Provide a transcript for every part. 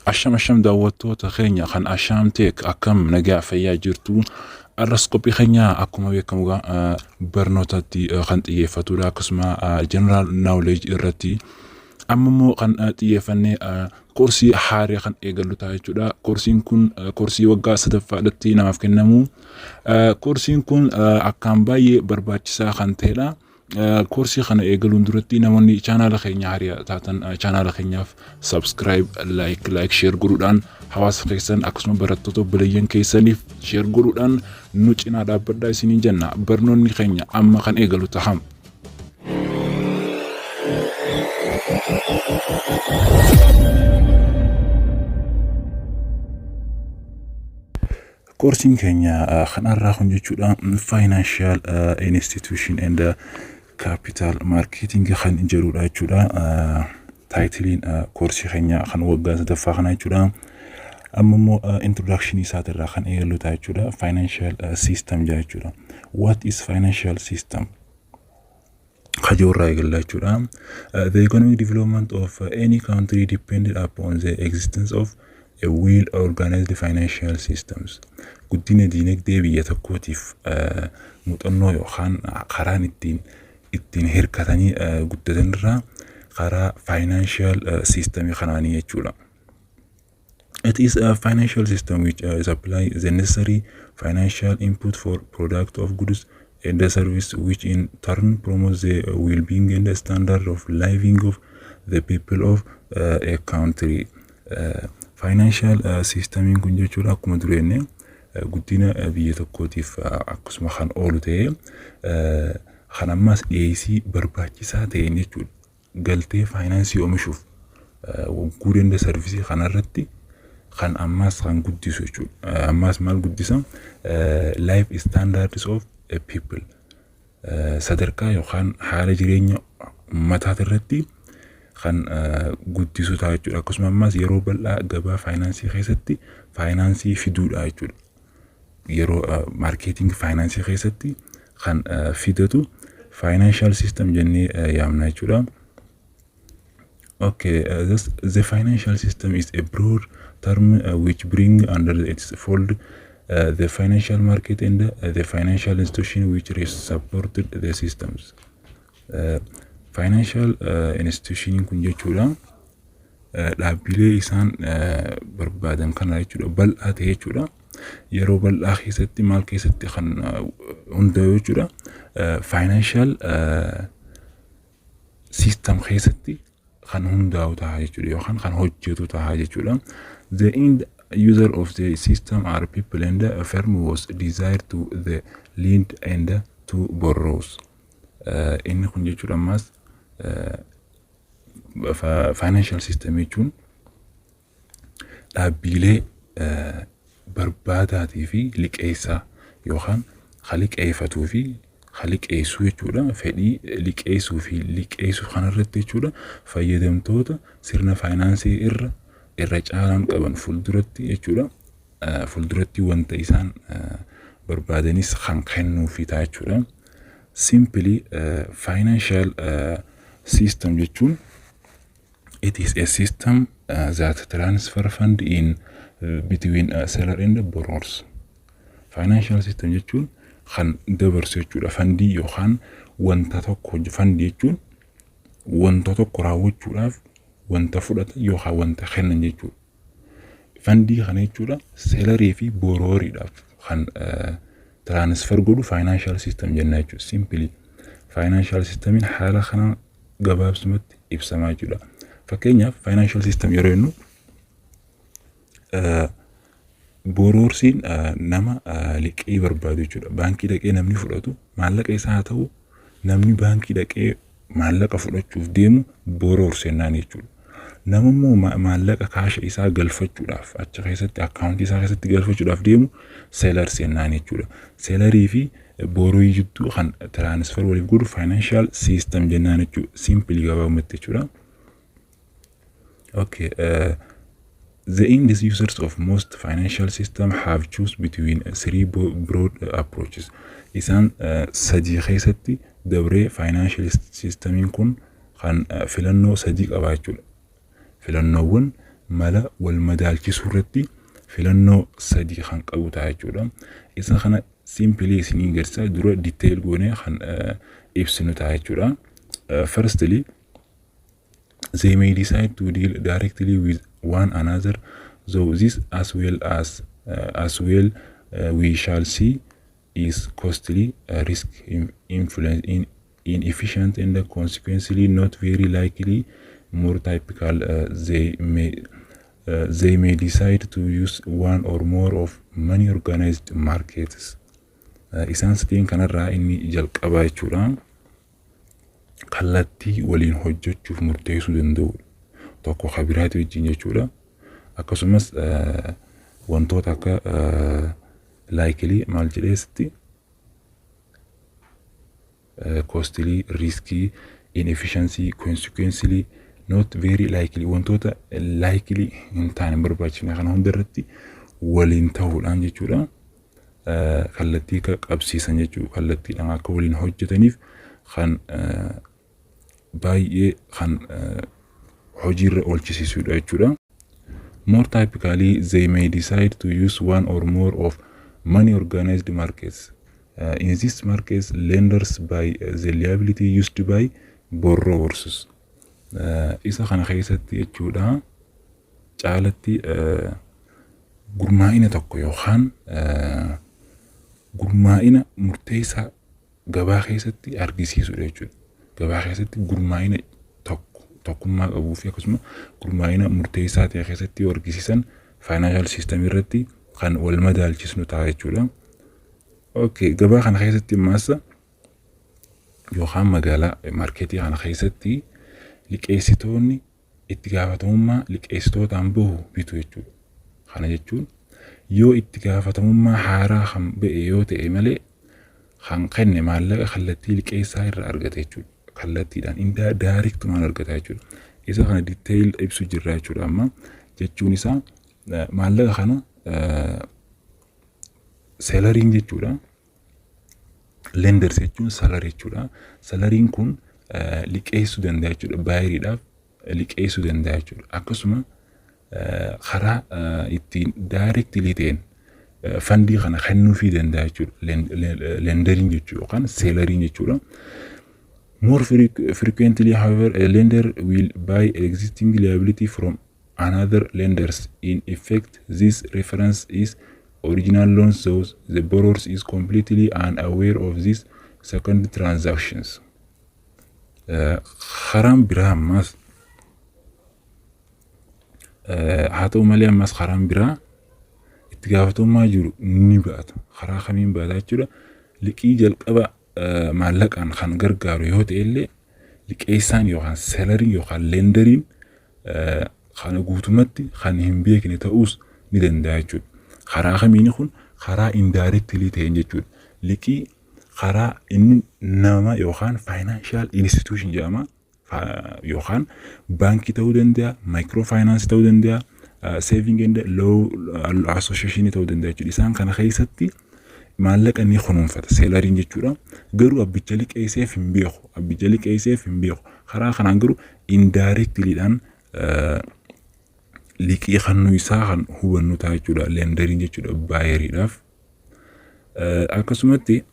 Asham asham, daawwattoota keenya kan Ashaam Tech, akkam nagaa fayyaa jirtu? Arras qophii keenya akkuma beekamu barnootatti kan xiyyeeffatudha, akkasuma general knowledge irratti. Amma immoo kan xiyyeeffannee koorsii haaraa kan eegallu ta'a jechuudha. Koorsiin kun koorsii waggaa sadaffaadhatti namaaf kennamu. Koorsiin kun akkaan baay'ee barbaachisaa kan ta'edha. Koorsii kana eegaluun duratti namoonni chaanaala keenya haaraa taatan chaanaala keenyaaf subscribe, like, share godhuudhaan hawaasa keessan akkasuma barattoota obboleeyyan keessaniif share godhuudhaan nu cinaa dhaabbadhaa isiniin jenna. Barnoonni keenya amma kan eegalu ta'a. Koorsiin keenya kanarraa kun jechuudha financial institution and capital marketing kan jedhudha jechuudha. Titleiin koorsii keenya kan waggaa sadaffaa kana jechuudha. Amma immoo introduction isaatirraa kan eegallu ta'a jechuudha. Financial system jedha jechuudha. What is financial system? Kajoorraa eegalla jechuudha. The economic development of any country depended upon the existence of a well organized financial systems. Guddina diinagdee biyya tokkootiif muuxannoo yookaan karaan ittiin hirkatanii guddatan irraa karaa financial system kanaanii jechuudha. It is a financial system which supply the necessary financial input for product of goods and the service, which in turn promotes the well-being and the standard of living of the people of a country. Financial systemiin kun jechuudha akkuma dureenne guddina biyya tokkootiif akkasuma kan oolu ta'ee, kan ammas dhiyeessii barbaachisaa ta'een jechuudha. Galtee faayinaansii oomishuuf good and service kanarratti kan ammas kan guddisu jechuudha. Ammas maal guddisa? Life standards of a people. Sadarkaa yookaan haala jireenya uummataati irratti kan guddisu ta'a jechuudha. Akkasuma ammas yeroo bal'aa gabaa faayinaansii keessatti faayinaansii fiduudha jechuudha. Yeroo marketing faayinaansii keessatti kan fidatu financial system jennee yaamna jechuudha. Okay, the financial system is a broad term which bring under its fold the financial market and the financial institution which supported the systems. Financial institution kun jechuudha dhaabbilee isaan barbaadan kana jechuudha, bal'aa ta'e jechuudha. Yeroo bal'aa keessatti maal keessatti kan hundaa'u jechuudha? Financial system keessatti kan hundaa'u ta'a jechuudha yookaan kan hojjetu ta'a jechuudha. The end user of the system are people and the firm was desire to the lend and to borrows. Inni kun jechuudha ammas financial system jechuun dhaabbilee barbaadaatii fi liqeessaa yookaan kan liqeeffatuu fi kan liqeessuu jechuudha. Fedhii liqeessuu fi liqeessuu kanarratti jechuudha, fayyadamtoota sirna faayinaansii irra caalaan qaban fuulduratti jechuudha. Fuulduratti wanta isaan barbaadanis kan kennuufi ta'a jechuudha. Simply, financial system jechuun it is a system that transfer fund in between seller and borrowers. Financial system jechuun kan dabarsu jechuudha. Fundii yookaan wanta tokko, fundii jechuun wanta tokko raawwachuudhaaf wanta fudhatan yookaan wanta kennan jechuudha. Fundii kana jechuudha sellerii fi borroweriidhaaf kan transfer godhu financial system jenna jechuudha. Simply, financial systemiin haala kanaan gabaabsumatti ibsamaa jechuudha. Fakkeenyaaf, financial system yeroo jennu borrowersiin nama liqii barbaadu jechuudha. Baankii dhaqee namni fudhatu maallaqa isaa haa ta'u, namni baankii dhaqee maallaqa fudhachuuf deemu borrowers jennaan jechuudha. Nama immoo maallaqa kaasha isaa galfachuudhaaf achi keessatti akkaawuntii isaa keessatti galfachuudhaaf deemu sellers jennaan jechuudha. Sellerii fi borrowerii jidduu kan transfer waliif godhu financial system jennaan jechuudha. Simply, gabaabumatti jechuudha. Okay, the end users of most financial system have choose between three broad approaches. Isaan sadii keessatti dabree financial systemiin kun kan filannoo sadii qaba jechuudha. Filannoowwan mala wal madaalchisuu irratti filannoo sadii kan qabu ta'a jechuudha. Isa kana simply isinii agarsiisa, dura detail goonee kan ibsinu ta'a jechuudha. Firstly, they may decide to deal directly with one another, though this, as well we shall see, is costly, risk influence in inefficient and consequently not very likely. More typical, they may decide to use one or more of many organized markets. Isaan sadeen kanarraa inni jalqabaa jechuudha. Kallattii waliin hojjechuuf murteessuu danda'u tokko kan biraati wajjin jechuudha. Akkasumas wantoota akka likely maal jedheesitti, costly, risky, inefficiency, consequently not very likely, wantoota likely hin taane, hin barbaachifne kana hunda irratti waliin ta'uudhaan jechuudha. Kallattii akka qabsiisan jechuudha. Kallattiidhaan akka waliin hojjetaniif kan baay'ee kan hojiirra oolchisiisudha jechuudha. More typically, they may decide to use one or more of many organized markets. In these markets, lenders buy the liability used by borrowers. Isa kana keessatti jechuudha, caalatti gurmaa'ina tokko yookaan gurmaa'ina murteessaa gabaa keessatti argisiisudha jechuudha. Gabaa keessatti gurmaa'ina tokko tokkummaa qabuu fi akkasuma gurmaa'ina murteessaa ta'e keessatti yoo argisiisan, financial system irratti kan wal madaalchisnu ta'a jechuudha. Okay, gabaa kana keessatti ammaas yookaan magaalaa marketii kana keessatti liqeessitoonni itti gaafatamummaa liqeessitootaan bahu bitu jechuudha. Kana jechuun yoo itti gaafatamummaa haaraa kan ba'e yoo ta'e malee, kan kenne maallaqa kallattii liqeessaa irraa argata jechuudha. Kallattiidhaan indaa directumaan argata jechuudha. Isa kana detail ibsu jirra jechuudha amma. Jechuun isaa maallaqa kana selleriin jechuudha. Lenders jechuun seller jechuudha. Selleriin kun liqeessuu danda'a jechuudha. Buyeriidhaaf liqeessuu danda'a jechuudha. Akkasuma karaa ittiin directly ta'een fundii kana kennuufii danda'a jechuudha. Lenderiin jechuudha yookaan selleriin jechuudha. More frequently, however, a lender will buy existing liability from another lenders. In effect, this reference is original loan, so the borrower is completely unaware of this second transactions. Karaan biraa ammas, haa ta'u malee, ammas karaan biraa itti gaafatamummaa jiru ni ba'ata. Karaa kamiin ba'ata jechuudha? Liqii jalqaba maallaqaan kan gargaaru yoo ta'e illee, liqeessaan yookaan selleriin yookaan lenderiin kana guutumatti kan hin beekne ta'uus ni danda'a jechuudha. Karaa kamiini kun? Karaa indirectly ta'een jechuudha. Liqii karaa inni nama yookaan financial institution jedhama, yookaan baankii ta'uu danda'a, micro finance ta'uu danda'a, saving and loan association ta'uu danda'a jechuudha. Isaan kana keessatti maallaqa ni kunuunfata selleriin jechuudha. Garuu abbicha liqeesseef hin beeku. Abbicha liqeesseef hin beeku. Karaa kanaan garuu indirectlydhaan liqii kennuu isaa kan hubannu ta'a jechuudha. Lenderiin jechuudha buyeriidhaaf. Akkasumatti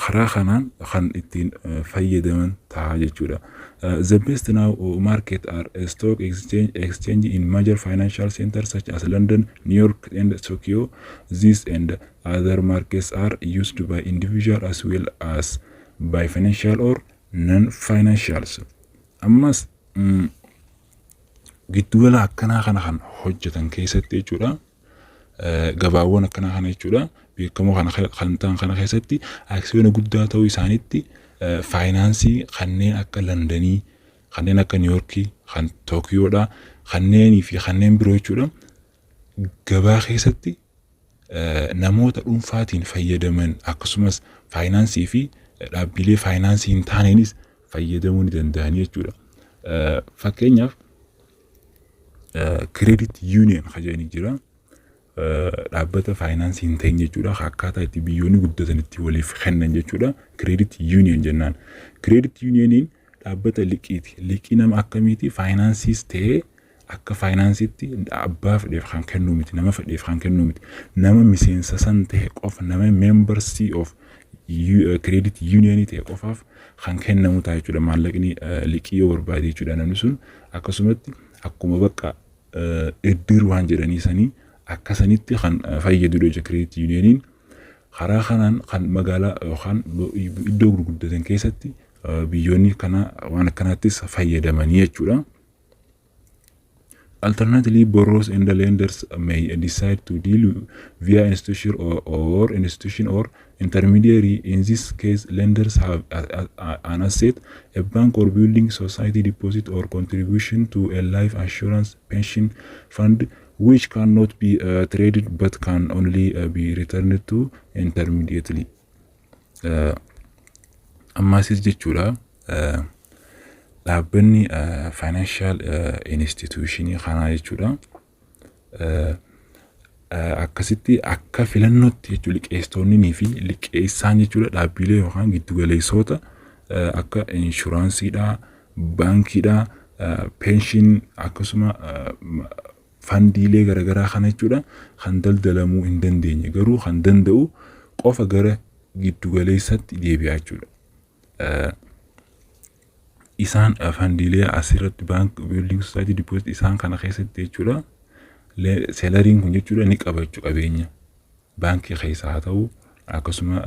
karaa kanaan kan ittiin fayyadaman ta'a jechuudha. The best known market are stock exchange in major financial centers such as London, New York and Tokyo. These and other markets are used by individual as well as by financial or non-financials. Ammas giddugala akkanaa kana kan hojjetan keessatti jechuudha. Gabaawwan akkanaa kana jechuudha. Beekamoo kana kan ta'an kana keessatti aksiyoona guddaa ta'uu isaaniitti faayinaansii kanneen akka Londonii, kanneen akka Niiyorkii, kan Tookiyoodha, kanneenii fi kanneen biroo jechuudha. Gabaa keessatti namoota dhuunfaatiin fayyadaman, akkasumas faayinaansii fi dhaabbilee faayinaansii hin taaneenis fayyadamuu ni danda'anii jechuudha. Fakkeenyaaf, credit union kan jedhanii jira. Dhaabbata faayinaansii hin ta'in jechuudha. Akkaataa itti biyyoonni guddatan itti waliif kennan jechuudha. Credit union jennaan. Credit unioniin dhaabbata liqiiti. Liqii nama akkamiiti? Faayinaansiis ta'ee Akka faayinaansiitti abbaa fedheef kan kennu miti, nama fedheef kan kennu miti. Nama miseensa san ta'e qofa, nama membersii of credit unionii ta'e qofaaf kan kennamu ta'a jechuudha. Maallaqni liqii yoo barbaade jechuudha, namni sun akkasumatti akkuma bakka iddir waan jedhanii sanii akkasanitti kan fayyadudha jechuudha credit unioniin. Karaa kanaan kan magaalaa yookaan iddoo gurguddatan keessatti biyyoonni kana waan akkanaattis fayyadamanii jechuudha. Alternatively, borrowers and the lenders may decide to deal via institution or institution or intermediary. In this case, lenders have an asset, a bank or building society deposit or contribution to a life assurance pension fund, which cannot be traded but can only be returned to intermediately. Ammasis jechuudha. Dhaabbanni financial institutionii kanaa jechuudha. Akkasitti akka filannootti jechuudha, liqeessitoonnii fi liqeessaan jechuudha, dhaabbilee yookaan giddugaleessota akka inshuraansiidhaa, baankiidhaa, pension akkasuma fandiilee garaagaraa kana jechuudha, kan daldalamuu hin dandeenye garuu kan danda'u qofa gara giddugaleessatti deebi'a jechuudha. Isaan fandiilee asirratti bank, building society deposit isaan kana keessatti jechuudha, selleriin kun jechuudha ni qaba jechuu, qabeenya baankii keessa haa ta'u, akkasuma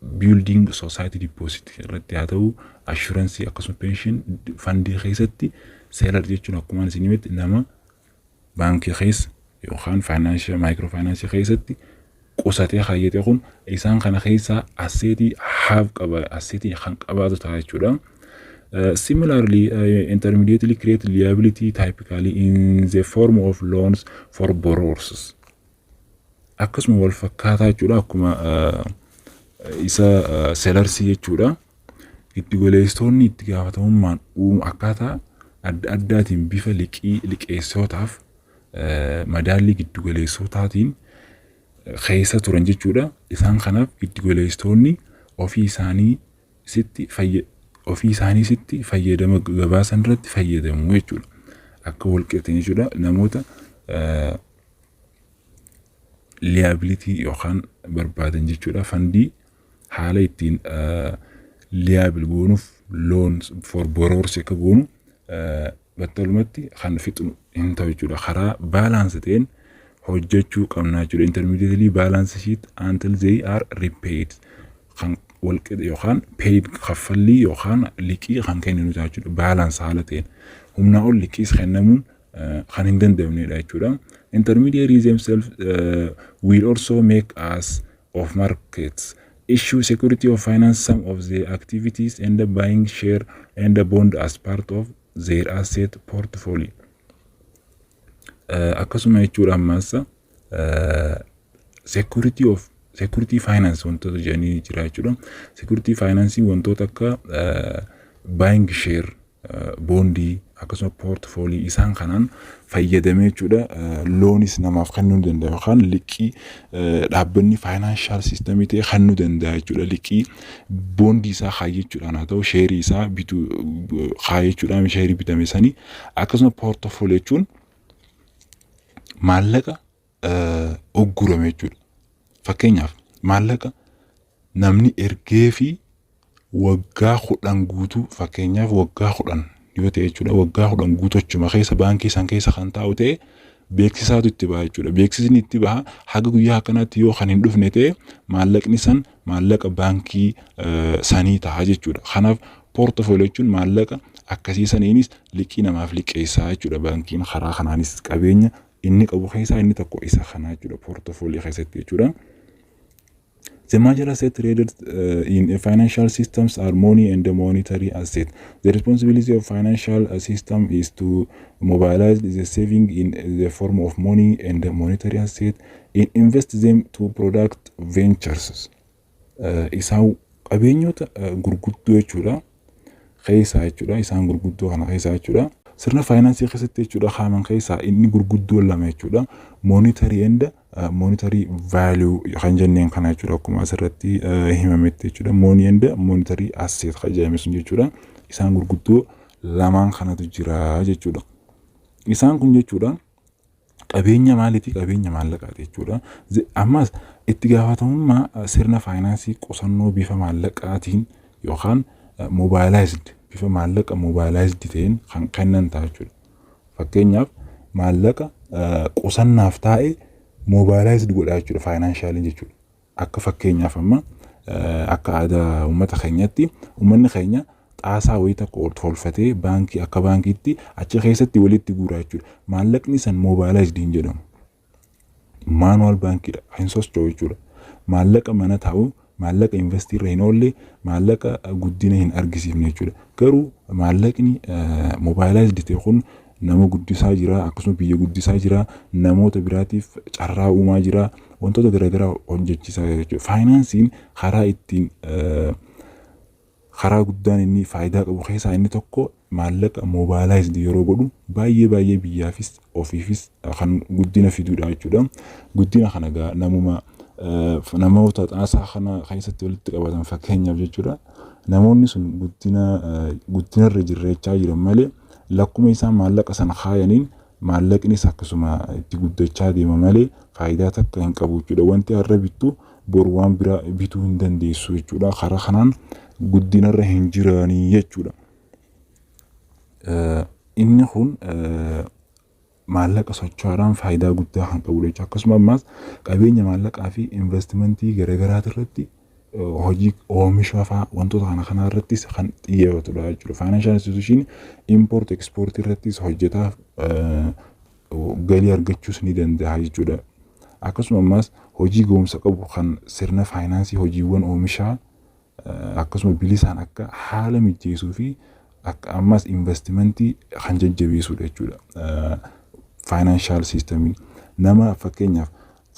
building society deposit irratti haa ta'u, assurance akkasuma pension fundii keessatti. Seller jechuun akkuma isin himetti nama baankii keessa yookaan financial microfinance keessatti qusatee kaayyate kun isaan kana keessaa assetii have qaba, assetii kan qabaatu ta'a jechuudha. Similarly, intermediately create liability, typically in the form of loans for borrowers. Akkasuma wal fakkaataa jechuudha, akkuma isa sellersii jechuudha. Giddugaleessitoonni itti gaafatamummaan uumu akkaataa adda addaatiin bifa liqii liqeessootaaf madaallii giddugaleessotaatiin keessa turan jechuudha. Isaan kanaaf giddugaleessitoonni ofii isaanii sitti fayyadama gabaa san irratti fayyadamu jechuudha. Akka walqixxeen jechuudha, namoota liability yookaan barbaadan jechuudha, fundii haala ittiin liable goonuuf loan for borrowers akka goonu battalumatti kan fixnu hin ta'u jechuudha. Karaa balance ta'een hojjechuu qabna jechuudha. Intermediately balance sheet until they are repaid kan walqixa yookaan paid kaffallii yookaan liqii kan kenninu jechuudha. Balance haala ta'een humnaa ol liqiis kennamuun kan hin danda'amnedha jechuudha. Intermediaries themselves will also make use of markets, issue security of finance some of the activities and buying share and bond as part of their asset portfolio. Akkasuma jechuudha, ammas security of security finance wantoota jedhanii jira jechuudha. Security finance wantoota akka buying share, bondii akkasuma portfolio isaan kanaan fayyadamee jechuudha, loanis namaaf kennuu ni danda'a yookaan liqii dhaabbanni financial systemii ta'e kennuu danda'a jechuudha. Liqii bondii isaa kaayyachuudhaan haa ta'u, shareii isaa bituu kaayyachuudhaan, shareii bitame sanii akkasuma portfolio jechuun maallaqa uggurame jechuudha. Fakkeenyaaf, maallaqa namni ergee fi waggaa 10 guutuu, fakkeenyaaf waggaa 10 yoo ta'e jechuudha, waggaa 10 guutuu achuma keessa baankii san keessa kan taa'u ta'e beeksisaatu itti baha jechuudha. Beeksisni itti baha, haga guyyaa akkanaatti yoo kan hin dhufne ta'e maallaqni san maallaqa baankii sanii ta'a jechuudha. Kanaaf portfolio jechuun maallaqa akkasii saniinis liqii namaaf liqeessaa jechuudha. Baankiin karaa kanaanis qabeenya inni qabu keessaa inni tokko isa kana jechuudha, portfolio keessatti jechuudha. The major asset traded in a financial systems are money and the monetary asset. The responsibility of financial system is to mobilize the saving in the form of money and the monetary asset and invest them to product ventures. Isaan qabeenyota gurguddoo jechuudha. Keessaa jechuudha. Isaan gurguddoo kana keessaa jechuudha. Sirna faayinaansii keessatti jechuudha, haaman keessaa inni gurguddoo lama jechuudha. Monetary and monetary value kan jenneen kana jechuudha, akkuma asirratti himametti jechuudha. Money and monetary asset kan jedhame sun jechuudha. Isaan gurguddoo lamaan kanatu jira jechuudha. Isaan kun jechuudha qabeenya maaliiti? Qabeenya maallaqaati jechuudha. Ammas itti gaafatamummaa sirna faayinaansii qusannoo bifa maallaqaatiin yookaan mobilized, bifa maallaqa mobilized ta'een kan kennan ta'a jechuudha. Fakkeenyaaf, maallaqa qusannaaf taa'e mobilized godha jechuudha financialiin jechuudha. Akka fakkeenyaaf, amma akka aadaa uummata keenyaatti uummanni keenya xaasaa wayii tokko ol tolfatee baankii, akka baankiitti achi keessatti walitti guura jechuudha. Maallaqni san mobilized hin jedhamu. Manual baankiidha. Hin socho'u jechuudha. Maallaqa mana taa'u, maallaqa invest irra hin oolle, maallaqa guddina hin argisiifne jechuudha. Garuu maallaqni mobilized ta'e kun nama guddisaa jira, akkasuma biyya guddisaa jira, namoota biraatiif carraa uumaa jira, wantoota garaagaraa hojjechiisaa jira jechuudha. Faayinaansiin karaa ittiin karaa guddaan inni faayidaa qabu keessaa inni tokko maallaqa mobilized yeroo godhu baay'ee baay'ee biyyaafis ofiifis kan guddina fiduudha jechuudha. Guddina kana egaa namuma namoota xaasaa kana keessatti walitti qabatan fakkeenyaaf jechuudha. Namoonni sun guddina guddinarra jirreechaa jiran malee, lakkuma isaan maallaqa sana kaayaniin maallaqnis akkasuma itti guddachaa deema malee faayidaa takka hin qabu jechuudha. Wanti har'a bittu boru waan biraa bituu hin dandeessu jechuudha. Karaa kanaan guddinarra hin jiranii jechuudha. Inni kun maallaqa socho'aadhaan faayidaa guddaa kan qabudha jechuudha. Akkasuma ammaas qabeenya maallaqaa fi investimentii garaagaraa irratti, hojii oomisha fa'aa, wantoota kana kanaa irrattis kan xiyyeeffatudha jechuudha. Financial institution import export irrattis hojjetaa galii argachuus ni danda'a jechuudha. Akkasuma ammaas hojii ga'umsa qabu kan sirna faayinaansii hojiiwwan oomishaa akkasuma bilisaan akka haala mijeessuu fi akka ammas investimentii kan jajjabeessudha jechuudha. Financial systemiin nama fakkeenyaaf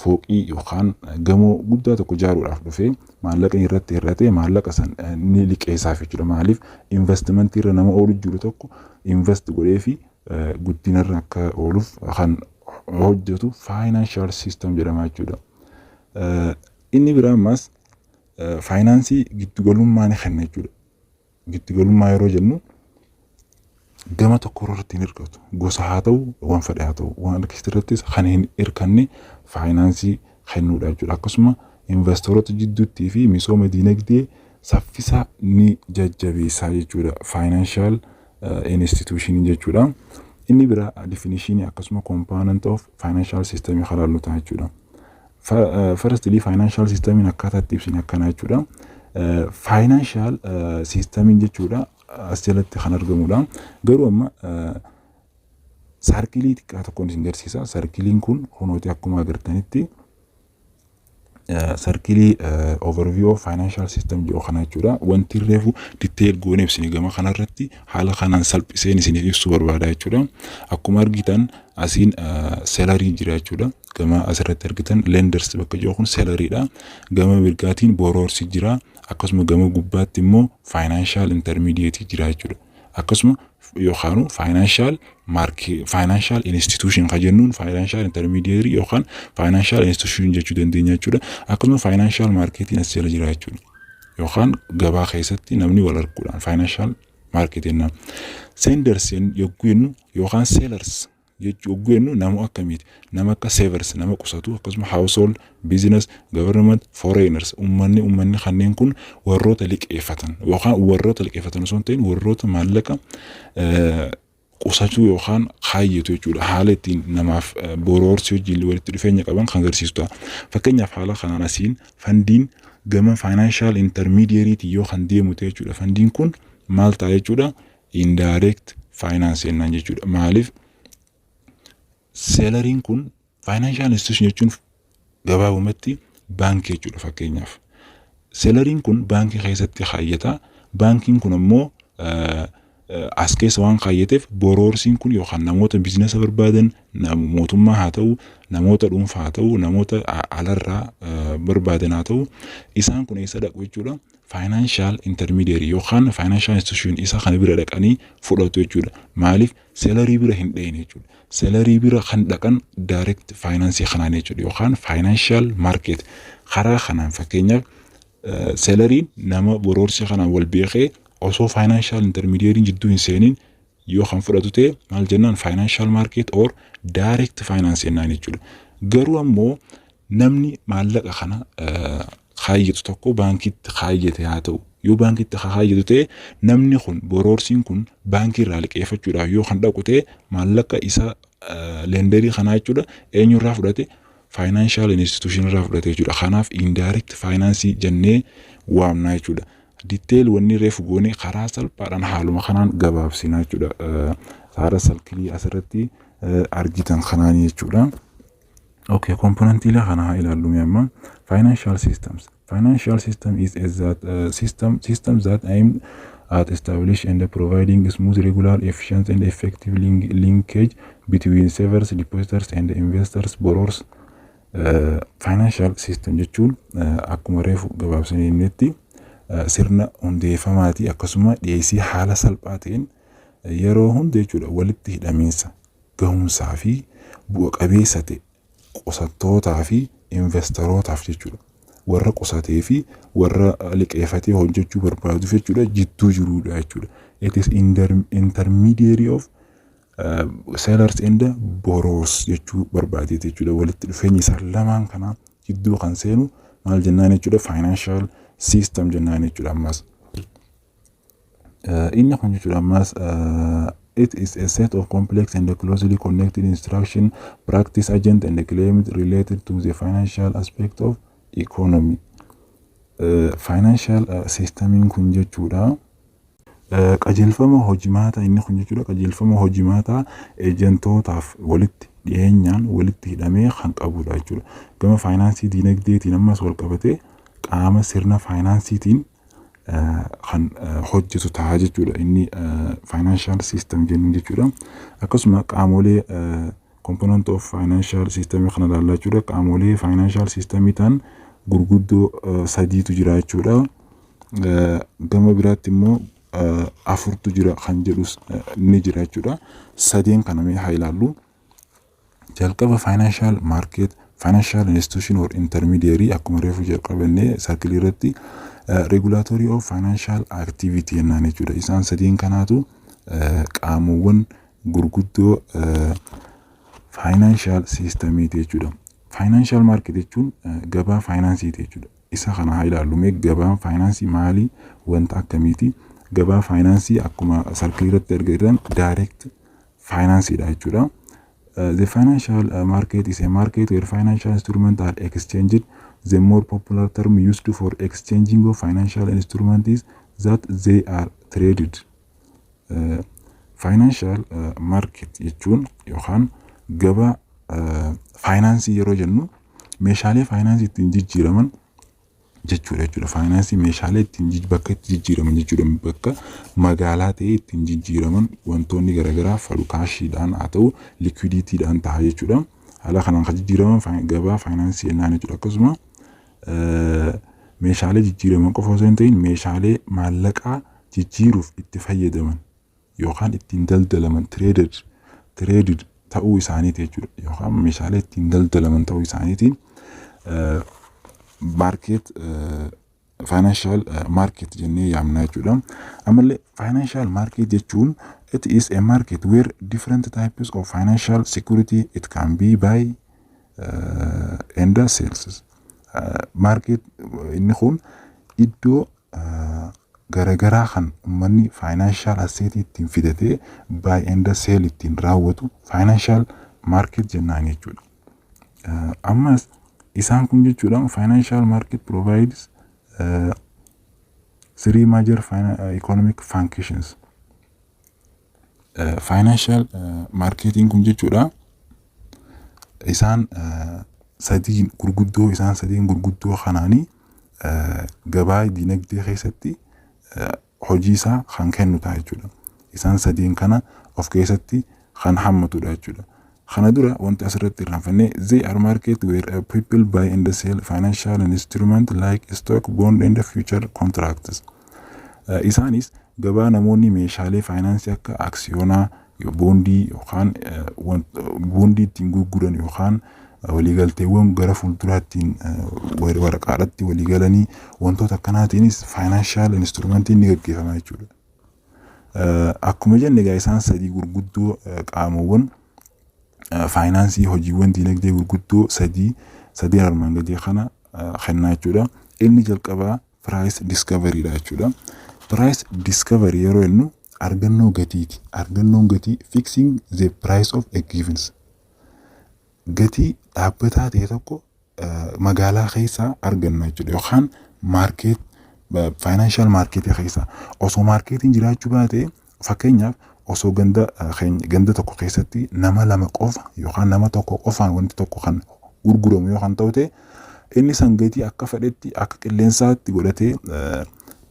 fooqii yookaan gamoo guddaa tokko ijaaruudhaaf dhufee maallaqa irratti hir'atee maallaqa san ni liqeessaaf jechuudha. Maaliif? Investimentii irra nama oolu jiru tokko invest godhee fi guddinarra akka ooluuf kan hojjetu financial system jedhama jechuudha. Inni biraa ammas faayinaansii giddugalummaa ni kenna jechuudha. Giddugalummaa yeroo jennu gama tokko irratti hin hirkatu. Gosa haa ta'u, waan fedhe haa ta'u, waan akkasii irrattis kan hin hirkanne faayinaansii kennuudha jechuudha. Akkasuma investoroota jidduuttii fi misooma dinagdee saffisa ni jajjabeessaa jechuudha. Financial institution jechuudha. Inni biraa definition akkasuma component of financial system kan ilaallu ta'a jechuudha. Firstly, financial system akkaataa itti ibsine akkana jechuudha. Financial system jechuudha as jalatti kan argamudha. Garuu amma circle xiqqaa tokkoon isin agarsiisa. Circleiin kun kunooti, akkuma agartanitti circle overview of financial system jedhu kana jechuudha. Wanti reefu detail goone ibsine gama kanarratti haala kanaan salphiseen isiniif ibsuu barbaada jechuudha. Akkuma argitan asiin sellerii jira jechuudha. Gama asirratti argitan lenders bakka jiru kun selleriidha. Gama mirgaatiin borrowersi jira. Akkasuma gama gubbaatti immoo financial intermediate jira jechuudha. Akkasuma yookaan financial market, financial institution kan jennuun financial intermediary yookaan financial institution jechuu dandeenya jechuudha. Akkasuma financial marketiin as jala jira jechuudha. Yookaan gabaa keessatti namni wal arguudhaan financial market jennaan. Senders yogguu jennu yookaan sellers jechuu yogguu jennu nama akkamiiti? Nama akka savers, nama qusatu, akkasuma household, business, government, foreigners, uummanni kanneen kun warroota liqeeffatan yookaan warroota liqeeffatan osoo hin ta'in warroota maallaqa qusachuu yookaan kaayyatu jechuudha. Haala ittiin namaaf borrowersii wajjin walitti dhufeenya qaban kan agarsiisu ta'a. Fakkeenyaaf, haala kanaan asiin fundiin gama financial intermediaryitiin yoo kan deemu ta'e jechuudha. Fundiin kun maal ta'a jechuudha? Indirect finance jennaan jechuudha. Maaliif? Selleriin kun, financial institution jechuun gabaabumatti baankii jechuudha fakkeenyaaf. Selleriin kun baankii keessatti kaayyata. Baankiin kun ammoo as keessa waan kaayyateef borrowersiin kun yookaan namoota businessa barbaadan, mootummaa haa ta'u, namoota dhuunfaa haa ta'u, namoota alarraa barbaadan haa ta'u, isaan kun eessa dhaqu jechuudha? Financial intermediary yookaan financial institution isa kana bira dhaqanii fudhatu jechuudha. Maaliif? Sellerii bira hin dhaqne jechuudha. Sellerii bira kan dhaqan direct finance kanaan jechuudha yookaan financial market karaa kanaan. Fakkeenyaaf, selleriin nama borrowersii kanaan wal beekee osoo financial intermediary jidduu hin seeniin yoo kan fudhatu ta'e maal jennaan? Financial market or direct finance jennaan jechuudha. Garuu ammoo namni maallaqa kana kaayyatu tokko baankitti kaayyate haa ta'u, yoo baankitti kaayyatu ta'e, namni kun, borrowersiin kun, baankii irraa liqeeffachuudhaaf yoo kan dhaqu ta'e, maallaqa isa lenderii kanaa jechuudha eenyurraa fudhate? Financial institution irraa fudhate jechuudha. Kanaaf indirect finance jennee waamna jechuudha. Detail wanni reefu goone karaa salphaadhaan haaluma kanaan gabaabsina jechuudha. Haala circleii asirratti argitan kanaanii jechuudha. Okay, componentiilee kana haa ilaallu amma. Financial systems. Financial system is a that system that aim at establish and providing smooth, regular, efficient and effective linkage between savers, depositors and investors, borrowers. Financial system jechuun akkuma reefu gabaabsanii innitti sirna hundeeffamaati, akkasuma dhiyeessii haala salphaa ta'een yeroo hunda jechuudha walitti hidhamiinsa gahumsaa fi bu'a qabeessa ta'e qusattootaa fi investorootaaf jechuudha. Warra qusatee fi warra liqeeffatee hojjechuu barbaaduuf jechuudha jidduu jirudha jechuudha. It is intermediary of sellers and borrowers jechuu barbaadeeti jechuudha. Walitti dhufeenyi isaan lamaan kanaa jidduu kan seenu maal jennaan jechuudha? Financial system jennaan jechuudha ammas. Inni kun jechuudha ammas it is a set of complex and closely connected instruction, practice, agent and claims related to the financial aspect of economy. Financial systemiin kun jechuudha qajeelfama hojimaata, inni kun jechuudha qajeelfama hojimaataa ejentootaaf walitti dhiyeenyaan walitti hidhamee kan qabudha jechuudha. Gama faayinaansii diinagdeetiin ammas wal qabatee qaama sirna faayinaansiitiin kan hojjetu ta'a jechuudha. Inni financial system jennu jechuudha. Akkasuma qaamolee component of financial system kana ilaallaa jechuudha. Qaamolee financial system ta'an gurguddoo sadiitu jira jechuudha. Gama biraatti immoo afurtu jira kan jedhus ni jira jechuudha. Sadeen kana mee haa ilaallu. Jalqaba financial market, financial institution or intermediary, akkuma reefu jalqabannee circleii irratti regulatory of financial activity jennaan jechuudha. Isaan sadeen kanaatu qaamowwan gurguddoo financial systemiiti jechuudha. Financial market jechuun gabaa faayinaansiiti jechuudha. Isa kana haa ilaallu mee, gabaan faayinaansii maali? Wanta akkamiiti? Gabaa faayinaansii akkuma circleii irratti argitan direct faayinaansiidha jechuudha. The financial market is a market where financial instruments are exchanged. The more popular term used for exchanging of financial instruments is that they are traded. Financial market jechuun yookaan gabaa faayinaansii yeroo jennu meeshaalee faayinaansii ittiin jijjiiraman jechuudha. Faayinaansii meeshaalee ittiin bakka itti jijjiiraman jechuudha. Bakka magaalaa ta'ee ittiin jijjiiraman wantoonni garaagaraa falu cashiidhaan haa ta'u liquiditydhaan ta'a jechuudha. Haala kanaan kan jijjiiraman gabaa faayinaansii jennaan jechuudha. Akkasuma meeshaalee jijjiiraman qofa osoo hin ta'in meeshaalee maallaqaa jijjiiruuf itti fayyadaman yookaan ittiin daldalaman, traded ta'uu isaaniiti jechuudha. Yookaan meeshaalee ittiin daldalaman ta'uu isaaniitiin market, financial market jennee yaamna jechuudha. Ammallee financial market jechuun it is a market where different types of financial security it can be buy and sales. Market inni kun iddoo garagaraa kan uummanni financial asset ittiin fidatee buy and sell ittiin raawwatu financial market jennaan jechuudha. Ammas isaan kun jechuudha financial market provides three major economic functions. Financial marketing kun jechuudha isaan sadiin gurguddoo, isaan sadiin gurguddoo kanaanii gabaa dinagdee keessatti hojii isaa kan kennu ta'a jechuudha. Isaan sadiin kana of keessatti kan hammatudha jechuudha. Kana dura wanti asirratti irraanfannee, they are market where people buy and sell financial instrument like stock, bond and future contracts. Isaanis gabaa namoonni meeshaalee faayinaansii akka aksiyoonaa, boondii yookaan boondii ittiin gurguran yookaan waliigalteewwan gara fuulduraattiin waraqaadhaatti waliigalanii wantoota akkanaatiinis financial instrumentiin ni gaggeeffama jechuudha. Akkuma jenne egaa isaan sadii gurguddoo, qaamawwan faayinaansii hojiiwwan dinagdee gurguddoo sadii armaan gadii kana kennaa jechuudha. Inni jalqabaa price discovery dha jechuudha. Price discovery yeroo jennu argannoo gatiiti. Argannoon gatii fixing the price of a givens. Gatii dhaabbataa ta'e tokko magaalaa keessaa arganna jechuudha, yookaan market, financial marketii keessaa. Osoo marketiin jiraachuu baate, fakkeenyaaf osoo ganda tokko keessatti nama lama qofa yookaan nama tokko qofaan wanti tokko kan gurguramu yoo kan ta'u ta'e, inni san gatii akka fedhetti, akka qilleensaatti godhatee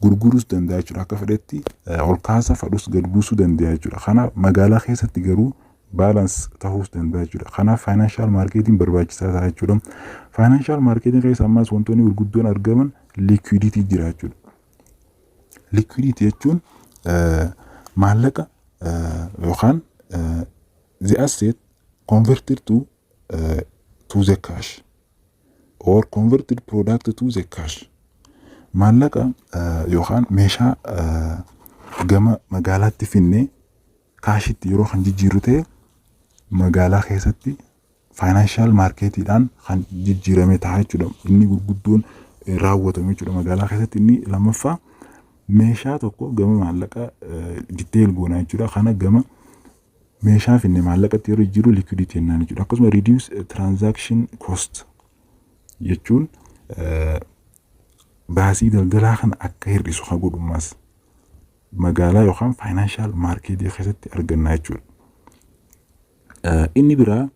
gurguruus danda'a jechuudha. Akka fedhetti ol kaasa fadhus gad buusuu danda'a jechuudha. Kanaaf magaalaa keessatti garuu balance ta'uus danda'a jechuudha. Kanaaf financial marketiin barbaachisaa ta'a jechuudha. Financial marketiin keessa ammas wantoonni gurguddoon argaman liquidity jira jechuudha. Liquidity jechuun maallaqa yookaan the asset converted to the cash or converted product to the cash. Maallaqa yookaan meeshaa gama magaalaatti finnee cashitti yeroo kan jijjiirru ta'e, magaalaa keessatti financial marketiidhaan kan jijjiirame ta'a jechuudha. Inni gurguddoon raawwatamu jechuudha magaalaa keessatti. Inni lammaffaa meeshaa tokko gama maallaqa detail goonaa jechuudha. Kana gama meeshaa finne maallaqatti yeroo jijjiirru liquidity jennaan jechuudha. Akkasuma reduce transaction cost jechuun baasii daldalaa kana akka hir'isu kan godhummaas magaalaa yookaan financial marketii keessatti arganna jechuudha. Inni biraa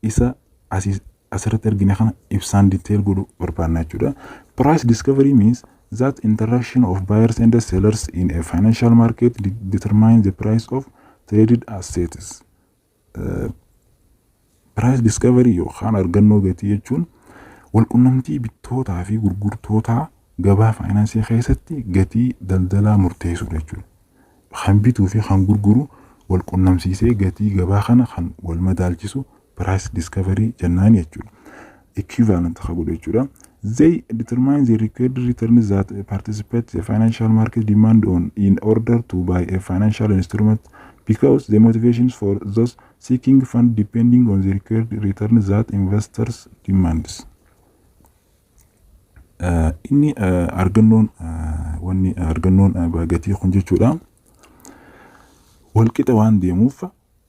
isa asirratti argine kana ibsaan detail godhu barbaanna jechuudha. Price discovery means that interaction of buyers and sellers in a financial market determine the price of traded assets. Price discovery yookaan argannoo gatii jechuun walqunnamtii bittootaa fi gurgurtootaa gabaa faayinaansii keessatti gatii daldalaa murteessuudha jechuudha. Kan bituu fi kan gurguru wal qunnamsiisee gatii gabaa kana kan wal madaalchisu price discovery jennaan jechuudha. Equivalent kan godhu jechuudha. They determine the required returns that participate the financial market demand on in order to buy a financial instrument, because the motivations for those seeking fund depending on the required return that investors demands. Inni argannoon wanni argannoon gatii kun jechuudha. Walqixa waan deemuuf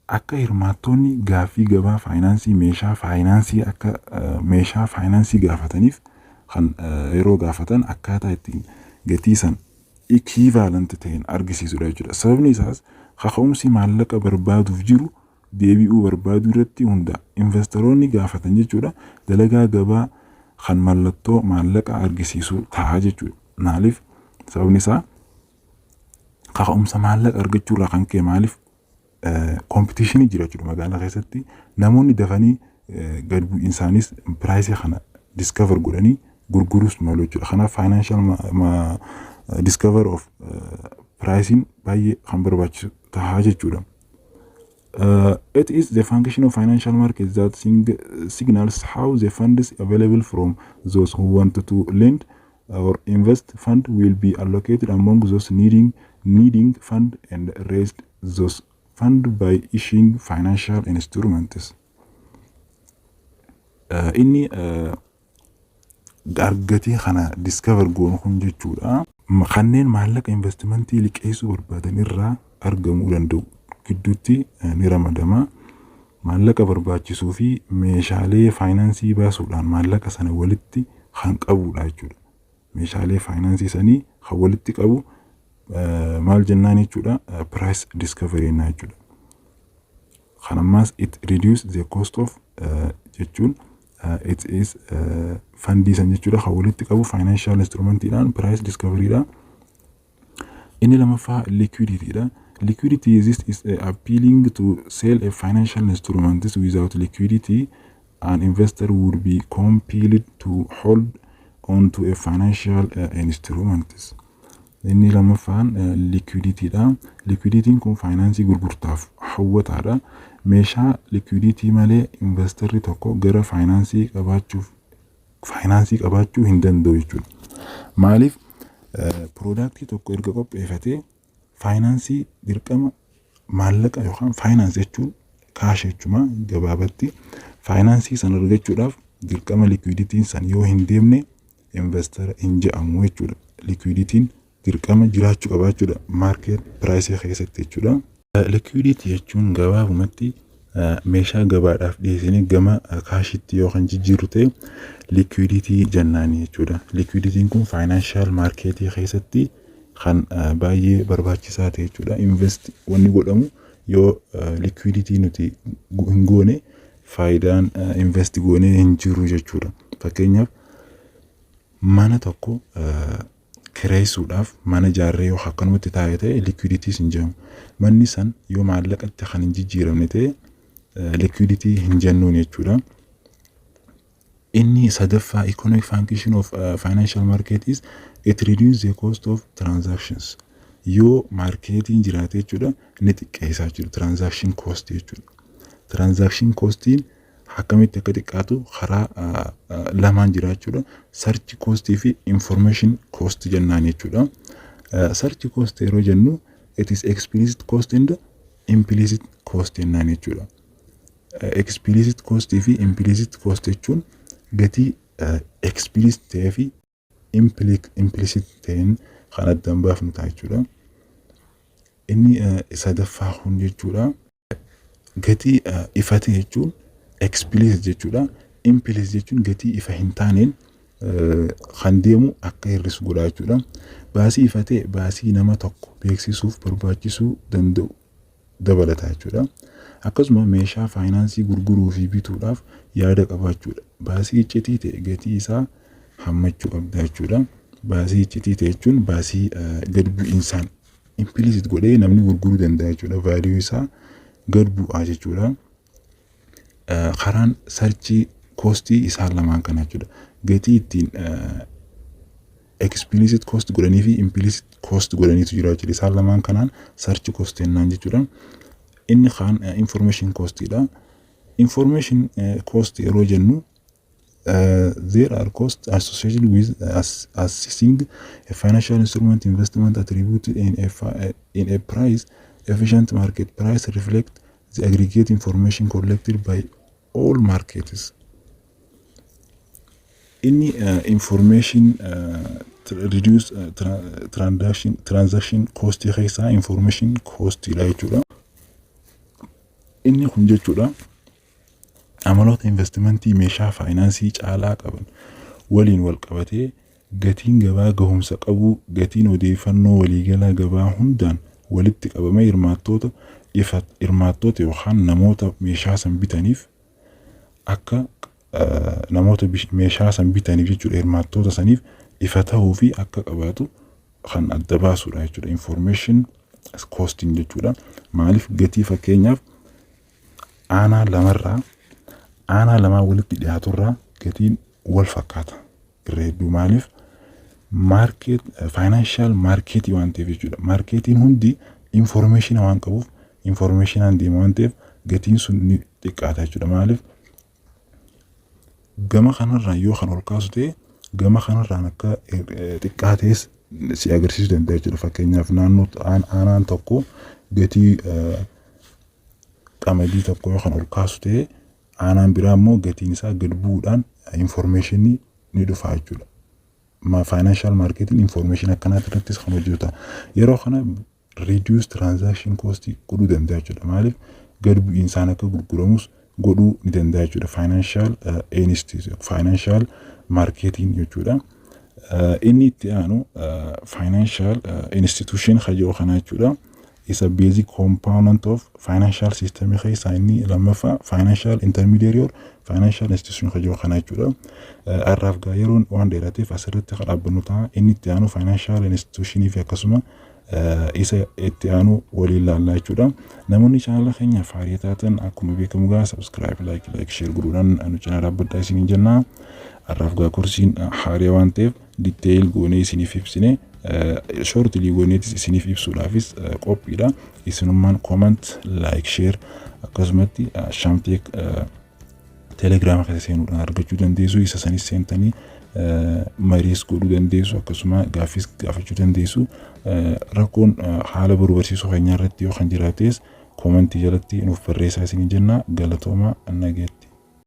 akka hirmaattoonni gaaffii gabaa faayinaansii meeshaa faayinaansii akka meeshaa faayinaansii gaafataniif kan yeroo gaafatan akkaataa ittiin gatii san equivalent ta'een argisiisudha jechuudha. Sababni isaas kaka'umsi maallaqa barbaaduuf jiru deebi'uu barbaaduu irratti hundaa'a. Investoroonni gaafatan jechuudha, dalagaa gabaa kan mallattoo maallaqa argisiisu ta'a jechuudha. Maaliif? Sababni isaa kaka'umsa maallaqa argachuurraa kan ka'e, maaliif competitionii jira jechuudha. Magaalaa keessatti namoonni dafanii gad bu'iinsaanis priceii kana discover godhanii gurguruus malu jechuudha. Kanaaf financial discover of priceiin baay'ee kan barbaachisu ta'a jechuudha. It is the function of financial market that signals how the funds available from those who want to lend or invest fund will be allocated among those needing fund and raised those fund by issuing financial instruments. Inni argatee kana discover goonu kun jechuudha. Kanneen maallaqa investimentii liqeessuu barbaadan irraa argamuu danda'u gidduutti ni ramadama. Maallaqa barbaachisuu fi meeshaalee faayinaansii baasuudhaan maallaqa sana walitti kan qabudha jechuudha. Meeshaalee faayinaansii sanii kan walitti qabu maal jennaan jechuudha? Price discovery jennaan jechuudha. Kan ammaas it reduce the cost of jechuun it is fundii san jechuudha kan walitti qabu financial instrumentiidhaan price discoveryidha. Inni lammaffaa liquidity dha. Liquidity is appealing to sell a financial instrument. Without liquidity, an investor would be compelled to hold on to a financial instrument. Inni lammaffaan liquidity dha. Liquidityn kun faayinaansii gurgurtaaf hawwataadha. Meeshaa liquidity malee investorri tokko gara faayinaansii qabaachuu hin danda'u jechuudha. Maaliif? Productii tokko erga qopheeffatee Faayinaansii dirqama maallaqa yookaan finance jechuun cash jechuudha gabaabatti. Faayinaansii sana argachuudhaaf dirqama liquidityn san yoo hin deemne investor hin jedhamu jechuudha. Liquidityn dirqama jiraachuu qaba jechuudha market price keessatti jechuudha. Liquidity jechuun gabaabumatti meeshaa gabaadhaaf dhiyeessinee gama cashitti yoo kan jijjiirru ta'e liquidity jennaani jechuudha. Liquidityn kun financial marketii keessatti kan baay'ee barbaachisaa ta'e jechuudha. Invest wanni godhamu yoo liquidity nuti hin goone faayidaan invest goonee hin jiru jechuudha. Fakkeenyaaf, mana tokko kireessuudhaaf mana ijaarree yoo akkanumatti taa'e ta'e liquiditys hin jedhamu. Manni san yoo maallaqatti kan hin jijjiiramne ta'e liquidity hin jennuun jechuudha. Inni sadaffaa economic function of financial market is it reduce the cost of transactions. Yoo marketiin jiraate jechuudha, ni xiqqeessaa jechuudha transaction cost jechuudha. Transaction costiin akkamitti akka xiqqaatu karaa lamaan jira jechuudha. Search costii fi information cost jennaan jechuudha. Search cost yeroo jennu it is explicit cost and implicit cost jennaan jechuudha. Explicit cost fi implicit cost jechuun gatii explicit ta'ee fi implicit ta'een kan addaan baafnu ta'a jechuudha. Inni sadaffaa kun jechuudha. Gatii ifa ta'e jechuun explicit jechuudha. Implicit jechuun gatii ifa hin taaneen kan deemu akka hir'isu godha jechuudha. Baasii ifa ta'e baasii nama tokko beeksisuuf barbaachisuu danda'u dabalata jechuudha. Akkasuma meeshaa faayinaansii gurguruu fi bituudhaaf yaada qabaachuudha. Baasii iccitii ta'e gatii isaa hammachuu qabda jechuudha. Baasii iccitii ta'e jechuun baasii gad bu'iinsaan implicit godhee namni gurguruu danda'a jechuudha. Value isaa gad bu'aa jechuudha. Karaan search costii isaan lamaan kana jechuudha. Gatii ittiin explicit cost godhanii fi implicit cost godhaniitu jira jechuudha. Isaan lamaan kanaan search cost jennaan jechuudha. Inni kaan information costiidha. Information cost yeroo jennu there are costs associated with assessing a financial instrument investment attributed in a price efficient market. Price reflect the aggregate information collected by all markets. Inni information reduce transaction cost keessaa information cost dha jechuudha. Inni kun jechuudha amaloota investimentii meeshaa faayinaansii caalaa qaban waliin wal qabatee gatiin gabaa gahumsa qabu gatiin odeeffannoo waliigalaa gabaa hundaan walitti qabamee hirmaattoota ifa hirmaattoota yookaan namoota meeshaa san bitaniif akka namoota meeshaa san bitaniif jechuudha, hirmaattoota saniif ifa ta'uu fi akka qabaatu kan adda baasudha jechuudha. Information costing jechuudha. Maaliif gatii fakkeenyaaf aanaa lamarraa aanaa lamaa walitti dhiyaaturraa gatiin wal fakkaata irra hedduu. Maaliif? Market financial marketii waan ta'eef jechuudha. Marketiin hundi information waan qabuuf, informationaan deema waan ta'eef gatiin sun ni xiqqaata jechuudha. Maaliif? Gama kanarraan yoo kan ol kaasu ta'e gama kanarraan akka xiqqaatees si agarsiisuu danda'a jechuudha. Fakkeenyaaf, naannoo aanaan tokko gatii qamadii tokko yoo kan ol kaasu ta'e aanaan biraa immoo gatiin isaa gad bu'uudhaan informationii ni dhufa jechuudha. Financial marketiin information akkanaati irrattis kan hojjetu ta'a. Yeroo kana reduce transaction cost godhuu danda'a jechuudha. Maaliif? Gad bu'iinsaan akka gurguramus godhuu ni danda'a jechuudha. Financial institute financial marketing jechuudha. Inni itti aanu financial institution kayyoo kana jechuudha. Isa basic component of financial system keessaa inni lammaffaa financial intermediary or financial institution kayyoo kana jechuudha. Har'aaf gaa yeroon waan dheerateef asirratti kan dhaabbannu ta'a. Inni itti aanu financial institutionii fi akkasuma isa itti aanu waliin laallaa jechuudha. Namoonni chaanala keenyaaf haaraa taatan akkuma beekamu gaa subscribe, like, share godhuudhaan nu cinaa dhaabbadhaa isiniin jenna. Har'aaf gaa korsiin haaraa waan ta'eef detail goonee isiniif ibsine, shortly gooneetis isiniif ibsuudhaafis qophiidha. Isinummaan comment, like, share akkasumatti Shamteek Telegiraama keessa seenuudhaan argachuu dandeessu. Isa sanis seentanii mariis godhuu dandeessu, akkasuma gaaffiis gaafachuu dandeessu. Rakkoon haala baruu barsiisuu keenyaa irratti yoo kan jiraates commentii jalatti nuuf barreessaa isin jenna. Galatooma, nageetti.